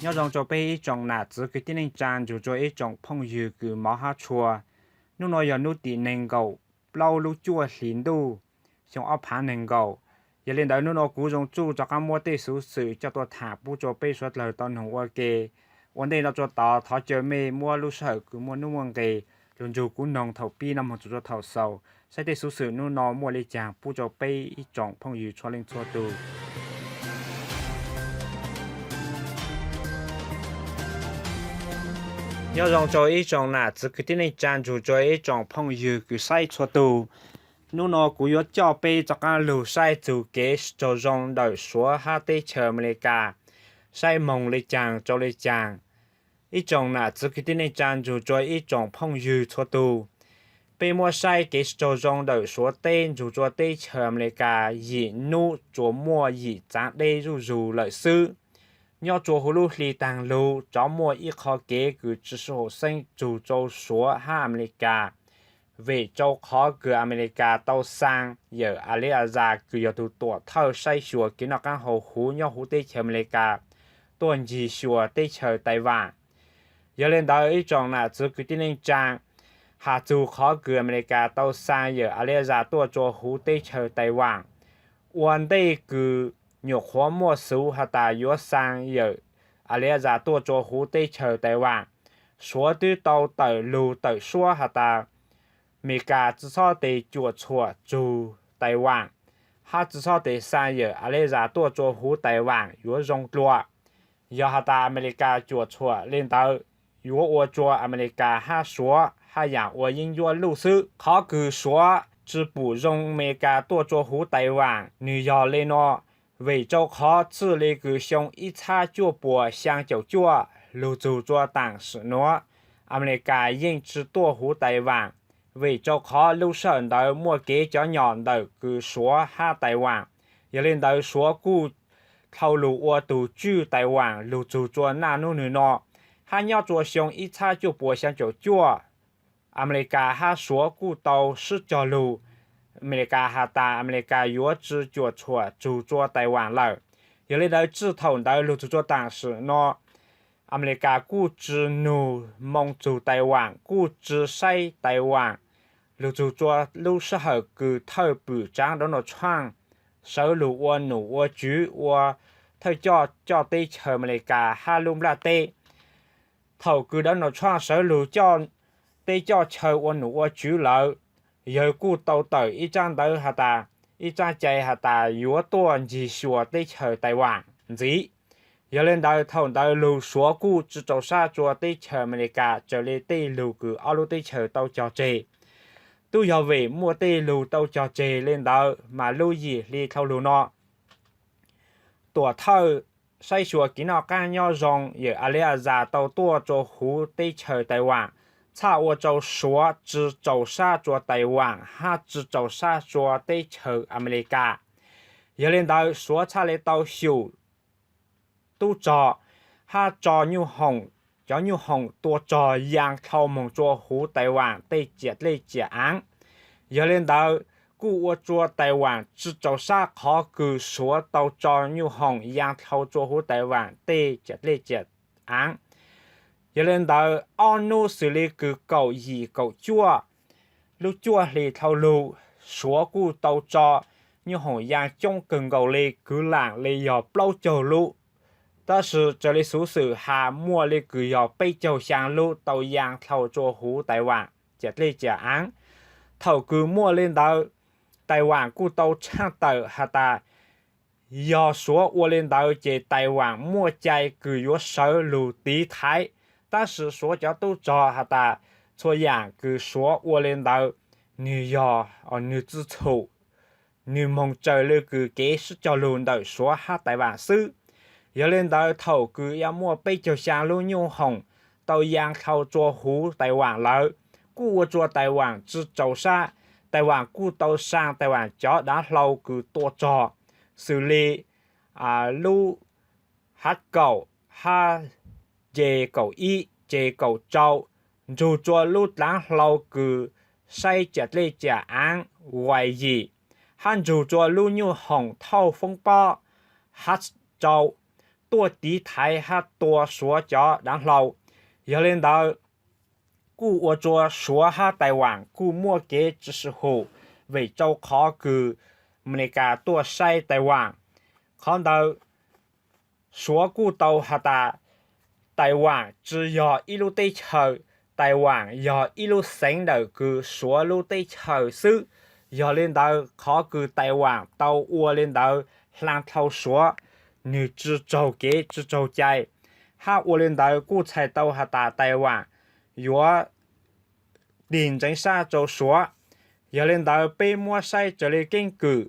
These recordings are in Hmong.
Nyob zoo rau peb ib tsoom nam txiv kwv tij neej tsaa nrug rua ib tsoom phooj ywg kws mov hab tshua. Nub nua yog nub tim neeg nkaum plaub lub cuaj hlis ntuj, xyoo ob phaav neeg nkaum. Yog le ntawd nub nua kuv Zoo Tsuj rov qaab muab tej xuv xwm coj tuaj tham pub rua peb suav dlawg tau noog ua ke. Ua ntej no rua tod thov caw mej muab lub sij hawm kws muaj nuj muaj nqes lug nrug kuv noog thaum pib no moog txug rua thaum xaus, saib tej xuv xwm nub nua muaj le caag pub rua peb ib tsoom phooj ywg txhua leej txhua tug. Nyob zoo rua ib tsoom nam txiv kwv tij neej tsaa nrug rua ib tsoom phooj ywg kws saib txhua tug. Nub nua kuv yuav coj peb rov qaab lug saib txug kev sib raug zoo ntawm Suav hab teb chaws Amelikas, saib moog le caag rua le caag. Ib tsoom nam txiv kwv tij neej tsaa nrug rua ib tsoom phooj ywg txhua tug, peb muab saib kev sib raug zoo ntawm Suav teb nrug rua teb chaws Amelikas yim nub tsuas muaj yim tsaav deb zuj zug lawm xwb. Nyob rua huv lub hli taag lug rov muaj ib qho kev kws tsi sib haum xeeb txug rua Suav hab Amelikas, vim rua qhov kws Amelikas tau xaa yawm Alexander kws yog tug tuam thawj saib xyuas kev noj qaab haus huv nyob huv teb chaws Amelikas tuaj ncig xyuas teb chaws Taiwan. Yog le ntawd ib tsoom nam txiv kwv tij neej tsaa, has txug qhov kws Amelikas tau xaa yawm Alexander tuaj rua huv teb chaws Taiwan. Ua ntej kws nyuam qhuav muaj xuv has tas yuav xaa yawm Alexander tuaj rua huv teb chaws Taiwan, Suav twb tau tawm lug tawm suab has tas Amelikas tsi xob tes cuam tshuam txug Taiwan, hab tsi xob tes xaa yawm Alexander tuaj rua huv Taiwan yuav zoo dlua. Yog has tas Amelikas cuam tshuam le ntawd, yuav ua rua Amelikas hab Suav haj yaam ua yeeb ncuab luj xwb. Qhov kws Suav tsi pum zoo Amelikas tuaj rua huv Taiwan nwg yog le nua, vim rua qhov txij le kws xyoo ib txhab cuaj puas xyaa caum cuaj lug txug rua taam sim nuav, Amelikas yeej tsi tuaj huv Taiwan, vim rua qhov lub sij hawm ntawd muaj kev cov nyom ntawm kws Suav hab Taiwan. Yog le ntawd Suav kuj dlhau lug ua tug tswj Taiwan lug txug rua naj nub nwg nua, hab nyob rua xyoo ib txhab cuaj puas xyaa caum cuaj, Amelikas hab Suav kuj tau sib cog lug. Amelikas has tas Amelikas yuav tsi cuam tshuam txug rua Taiwan lawm. Yog le ntawd txij thaum ntawd lug txug rua taam sim nua, Amelikas kuj tsi nug moo txug Taiwan, kuj tsi saib Taiwan, lug txug rua lub sij hawm kws thawj pwm tsaav Donald Trump sawv lug ua nom ua tswv ua thawj coj coj teb chaws Amelikas hab lub nplaj teb. Thaum kws Donald Trump sawv lug coj teb coj chaw ua nom ua tswv lawm, yawg kuj tau tawm ib tsaab ntawv has tas, ib tsaab cai has tas yuav tuaj ncig xyuas teb chaws Taiwan ntxiv. Yog le ntawd thaum ntawd lug Suav kuj tsi rau sab rua teb chaws Amelikas raws le tej lug kws ob lub teb chaws tau cog tseg. Tub yog vim muaj tej lug tau cog tseg le ntawd mas lub yim hli dlhau lug no, tuam thawj saib xyuas kev noj qaab nyob zoo yawm Alexander tau tuaj rua huv teb chaws Taiwan, txhaj ua rua Suav tsi rau sab rua Taiwan hab tsi rau sab rua teb chaws Amelikas. Yog le ntawd Suav txhaj le tau xyum tub rog hab tso nyuj hoom, cov nyuj hoom tua rog yaa dlhau moog rua huv Taiwan tej ciam dlej ciam aav. Yog le ntawd kuj ua rua Taiwan tsi rau sab qhov kws Suav tau tso nyuj hoom yaa dlhau rua huv Taiwan tej ciam dlej ciam aav. Yog le ntawd ob nub xws le kws kaum yim kaum cuaj lub cuaj hli dlhau lug, Suav kuj tau tso nyuj hoom yaa coob kawg nkaus le, kwv lam le yog plaub caug lub. Tab sis raws le xuv xwm has muaj le kws yog peb caug xyaa lub tau yaa dlhau rua huv Taiwan ciam dlej ciam aav. Thaum kws muaj le ntawd, Taiwan kuj tau tshaaj tawm has tas yog Suav ua le ntawd ces Taiwan muaj cai kws yuav sawv lug tiv thaiv. Tab sis Suav cov tub rog has tas txhua yaam kws Suav ua le ntawd, nwg yog, nwg tsi txhum, nwg moog raws le kws kev sib cog lug ntawm Suav hab Taiwan xwb. Yog le ntawd thaum kws yuav muaj peb caug xyaa lub nyuj hoom tau yaa dlhau rua huv Taiwan lawm, kuj ua rua Taiwan tsi rau sab. Taiwan kuj tau saa Taiwan cov dav hlau kws tua rog, xws le lub Hav kaum hab J kaum ib, J kaum rau, nrug rua lub dlav hlau kws saib ciam dlej ciam aav Wai yim, hab nrug rua lub nyuj hoom thauj foob pob Hav rau, tuaj tiv thaiv hab tua Suav cov dav hlau. Yog le ntawd, kuj ua rua Suav hab Taiwan kuj muaj kev tsi sib hum, vim rau qhov kws Amelikas tuaj saib Taiwan. Qhov ntawd Suav kuj tau has tas Taiwan tsi yog ib lub teb chaws, Taiwan yog ib lub xeev ntawm kws Suav lub teb chaws xwb. Yog le ntawd qhov kws Taiwan tau ua le ntawd hla dhau Suav, nwg tsi raug kev tsi raug cai, hab ua le ntawd kuj txhais tau has tas Taiwan yuav tig ntseev sab rau Suav. Yog le ntawd peb muab saib raws le keeb kwm,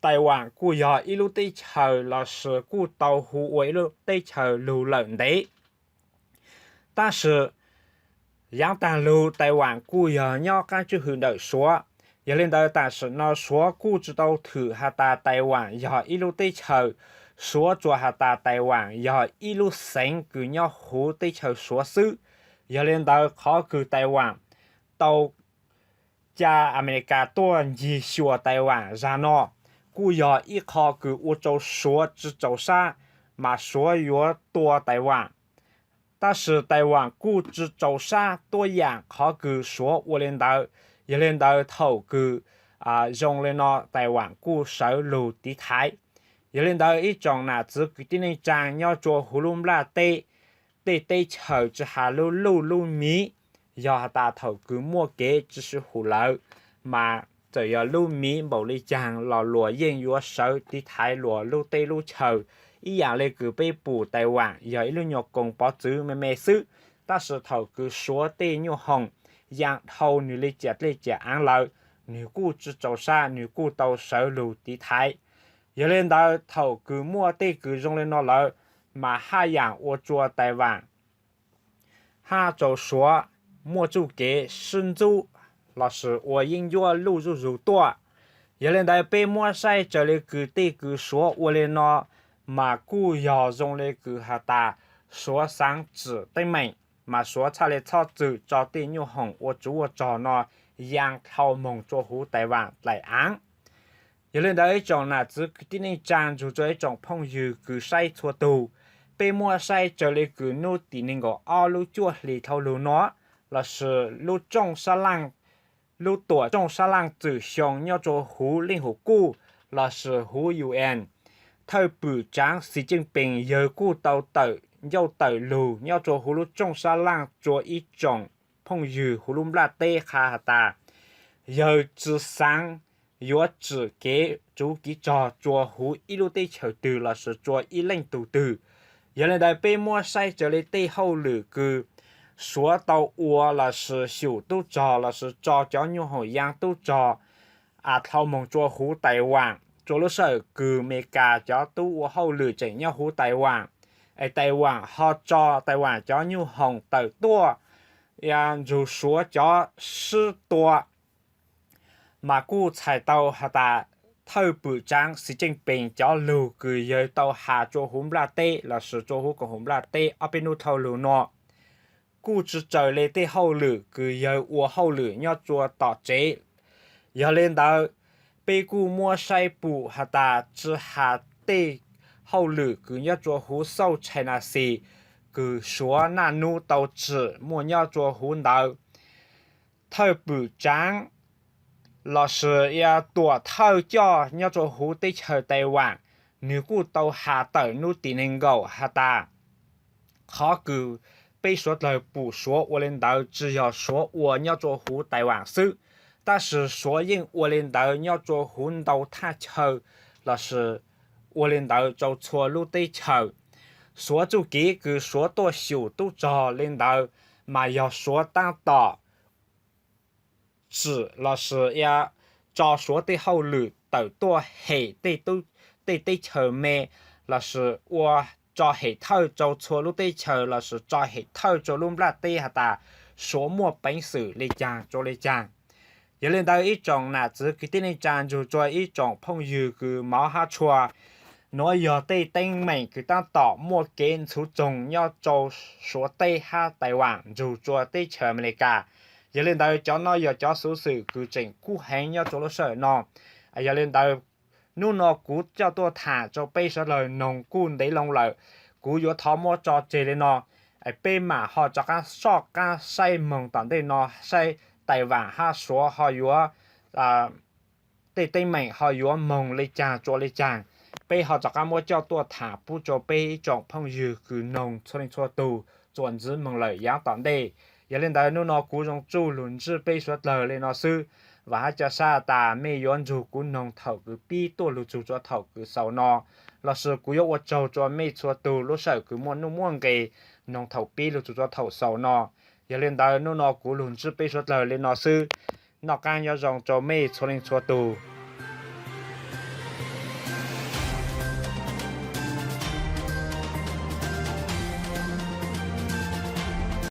Taiwan kuj yog ib lub teb chaws lossis kuj tau hu ua ib lub teb chaws lug lawm ntev. Tab sis yaav taag lug Taiwan kuj yog nyob qaab tswj hwm ntawm Suav. Yog le ntawd tam sim no Suav kuj tsi tau thwm has tas Taiwan yog ib lub teb chaws. Suav tsuas has tas Taiwan yog ib lub xeev kws nyob huv teb chaws Suav xwb. Yog le ntawd qhov kws Taiwan tau ca Amelikas tuaj ncig xyuas Taiwan zag no kuj yog ib qho kws ua rau Suav tsi tsaus sab, mas Suav yuav tua Taiwan. Tab sis Taiwan kuj tsi tsaus sab tuab yaam qhov kws Suav ua le ntawd. Yog le ntawd thaum kws zoo le no Taiwan kuj sawv lug tiv thaiv. Yog le ntawd ib tsoom nam txwv kwv tij neej tsaa nyob rua huv lub nplaj teb, tej teb chaws tsi has lub luj lub miv, yog has tas thaum kws muaj kev tsi sib hum lawm, mas txawm yog lub miv npaum le caag los luas yeej yuav sawv tiv thaiv luas lub teb lub chaws, ib yaam le kws peb pum Taiwan yog ib lub nyuas koos pov txwv me me xwb. Tab sis thaum kws Suav tej nyuj hoom yaa dhau nwg le ciam dlej ciam aav lawm, nwg kuj tsi tsaus sab, nwg kuj tau sawv lug tiv thaiv. Yog le ntawd thaum kws muaj tej kws zoo le no lawm, mas haj yaam ua rua Taiwan hab rua Suav muaj txuj kev sib ntxub lossis ua yeeb ncuab luj zuj zug tuaj. Yog le ntawd peb muab saib raws le kws tej kws Suav ua le no, mas kuj yog zoo le kws has tas Suav xaav tsim teeb meem, mas Suav txhaj le txhob txwm tso tej nyuj hoom ua tsov ua rog no yaa dhau moog rua huv Taiwan dlaim aav. Yog le ntawd ib tsoom nam txwv kwv tij neej tsaa nrug rua ib tsoom phooj ywg kws saib txhua tug, peb muab saib raws le kws nub tim neeg nkaum ob lub cuaj hlis dhau lug no, lossis lub rooj sab laaj, lub tuam rooj sab laaj txwm xyoo nyob rua huv Leej Hum Kuj lossis huv U N, thawj pwm tsaav Xi Jinping yawg kuj tau tawm ncauj tawm lug nyob rua huv lub rooj sab laaj rua ib tsoom phooj ywg huv lub nplaj teb qha has tas, yawg tsi xaav yuav tsim kev tsuv kev rog rua huv ib lub teb chaws twg lossis rua ib leej tug twg. Yog le ntawd peb muab saib raws le tej hauj lwm kws Suav tau ua lossis xyum tub rog lossis tso cov nyuj hoom yaa tub rog a dhau moog rua huv Taiwan, rua lub sij hawm kws Amelikas cov tub ua hauj lwm tseem nyob huv Taiwan, es Taiwan ho tso Taiwan cov nyuj hoom tawm tuaj, nrug Suav cov sib tua, mas kuj txhais tau has tas thawj pwm tsaav Xi Jinping cov lug kws yawg tau has rua huv nplaj teb lossis rua huv koom haum nplaj teb ob peb nub dhau lug no kuj tsi raws le tej hauj lwm kws yawg ua hauj lwm nyob rua tom tsev. Yog le ntawd, peb kuj muab saib pum has tas tsi has tej hauj lwm kws nyob rua huv xauj China Sea kws Suav naj nub tau tsim muaj nyob rua huv ntawd, thawj pwm tsaav lossis tuam thawj coj nyob rua huv teb chaws Taiwan, nwg kuj tau has tawm nub tim neeg nkaum has tas, qhov kws peb suav dlawg pum Suav ua le ntawd tsi yog Suav ua nyob rua huv Taiwan xwb, tab sis Suav yeej ua le ntawd nyob rua huv ntau thaj chaw lossis ua le ntawd rua txhua lub teb chaws. Suav txuj kev kws Suav tuaj xyum tub rog le ntawd mas yog Suav taab tom tsim lossis tso Suav tej hauj lwm tawm tuaj hem tej teb chaws me lossis ua tso hem thawj rua txhua lub teb chaws lossis tso hem thawj rua lub nplaj teb has tas Suav muaj peev xwm le caag rua le caag. Yog le ntawd ib tsoom nam txwv kwv tij neej tsa nrug rua ib tsoom phooj ywg kws mov hab tshua, nuav yog tej teeb meem kws taab tom muaj kev ntxhuv txoog nyob rua Suav teb hab Taiwan nrug rua teb chaws Amelikas. Yog le ntawd cov no yog cov xuv xwm kws tseem kub heev nyob rua lub sij hawm no. Yog le ntawd Hnub no kuv coj tuaj tham rau peb sawv daws noog kuj ntev loo lawm, kuv yuav thov muab tso tseg li no, peb mam ho rov qab soj qab saib moog tom ntej no, saib Taij Vaam hab Suav ho yuav tej teeb meem ho yuav moog li caag tsua li caag, peb ho rov qab muab coj tuaj tham pub rau peb ib tsoom phooj ywg kws noog txhua leej txhua tug txuas ntxiv moog lawm yaav tom ntej. Yog li ntawd hnub no kuv zoo tsuj lug ntsib peb suav dlawg li no xwb. Vaam hab ca sab tas mej yuav nrug kuv noog thaum kws pib tuaj lug txug rua thaum kws xaus no, lossis kuv yuav ua tsaug rua mej txhua tug lub sij hawm kws muaj nuj muaj nqes noog thaum pib lug txug rua thaum xaus no. Yog li ntawd hnub no kuv lug ntsib peb suav dlawg li no xwb. Noj qaab nyob zoo rua mej txhua leej txhua tug.